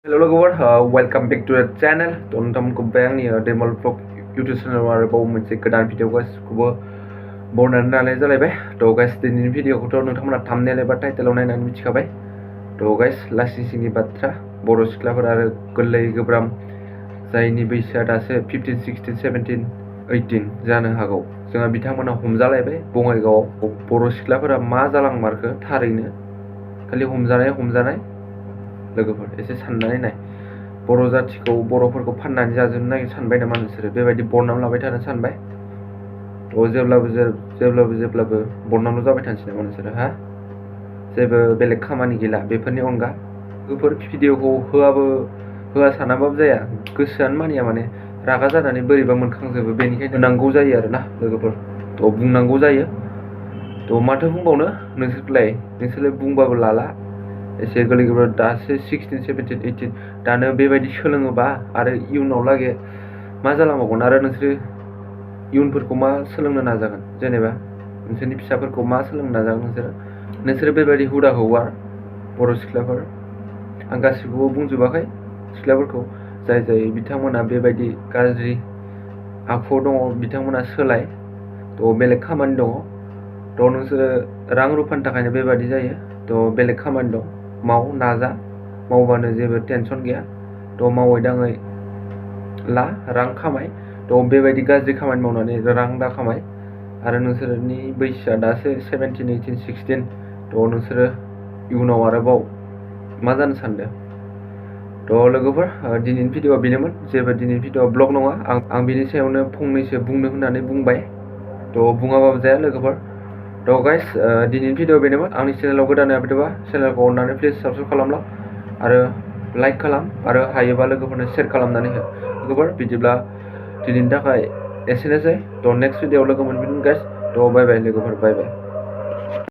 Hello logower, welcome back to the channel. Tonton kumpeng ni Demol Vlog YouTube channel आरोबाव मोनसे गोदान video गासिखौबो बनायनानै लानाय जालायबाय। थ' गाइस दिनैनि भिडिअखौथ' नोंथांमोना थाम्बनेल एबा टाइटेलाव नायनानै मिथिखाबाय। थ' गाइस लासिं सिंनि बाथ्रा बर' सिख्लाफोर आरो गोरलै गोब्राम जायनि बैसोआ दासो 15, 16, 17, 18 जानो हागौ। जोंहा बिथांमोना हमजालायबाय बङाइगावआव। बर' सिख्लाफोरा मा जालांमारखो थारैनो खालि हमजानाय लोगोफोर एसे साननानै नाय बर' जाथिखौ बर'फोरखौ फाननानै जाजोबनो नागिर सानबाय नामा नोंसोरो बेबायदि बरनाम लाबाय थानो सानबाय? थ' जेब्लाबो बरनामल' जाबाय थानोसै नामा नोंसोरो हा? जेबो बेलेग खामानि गैला बेफोरनि अनगा? लोगोफोर भिडिअखौ होआ सानाबाबो जाया, गोसोआनो मानिया माने रागा जानानै बोरैबा मोनखांजोबो, बेनिखायनो नांगौ जायो आरोना लोगोफोर। थ' बुंनांगौ जायो। थ' माथो बुंबावनो नोंसोरलाय बुंबाबो लाला। एसे गोरलै गोब्राब दासो 16, 17, 18 दानो बेबायदि सोलोङोबा आरो इयुनाव लागै मा जालांबावगोन? आरो नोंसोरो इयुनफोरखौ मा सोलोंनो नाजागोन? जेनेबा नोंसोरनि फिसाफोरखौ मा सोलोंनो नाजागोन नोंसोरो बेबायदि हुदाखौ गार बर' सिख्लाफोर। आं गासिखौबो बुंजोबाखै सिख्लाफोरखौ, जाय बिथांमोना बेबायदि गाज्रि आखुआव दङ बिथांमोना सोलाय। थ' बेलेग खामानि दङ। थ' नोंसोरो रां रुफानि थाखायनो बेबायदि जायो। थ' बेलेग खामानि दं, नाजा, मावबानो जेबो टेनसन गैया। थ' मावै दाङै ला रां खामाय। थ' बेबायदि गाज्रि खामानि मावनानै रां दा खामाय। आरो नोंसोरनि बैसोआ दासो 17, 18, 16। थ' नोंसोरो इयुनाव आरोबाव मा जानो सानदों? थ' लोगोफोर दिनैनि भिडिअआ बेनोमोन। जेबो दिनैनि भिडिअआ ब्लग नङा। आं बिनि सायावनो फंनैसो बुंनो होननानै बुंबाय। थ' बुङाबाबो जाया लोगोफोर। थ' गाइस दिनैनि भिडिअआ बेनोमोन। आंनि चेनेलाव गोदान फैदोंबा चेनेलखौ अननानै प्लिज साबस्क्राइब खालामला आरो लाइक खालाम आरो हायोबा लोगोफोरनो शेयार खालामनानै हो लोगोफोर। बिदिब्ला दिनैनि थाखाय एसेनोसै। थ' नेक्स्ट भिडिअआव लोगो मोनफिनगोन गाइस। थ' बाय बाय लोगोफोर, बाय बाय।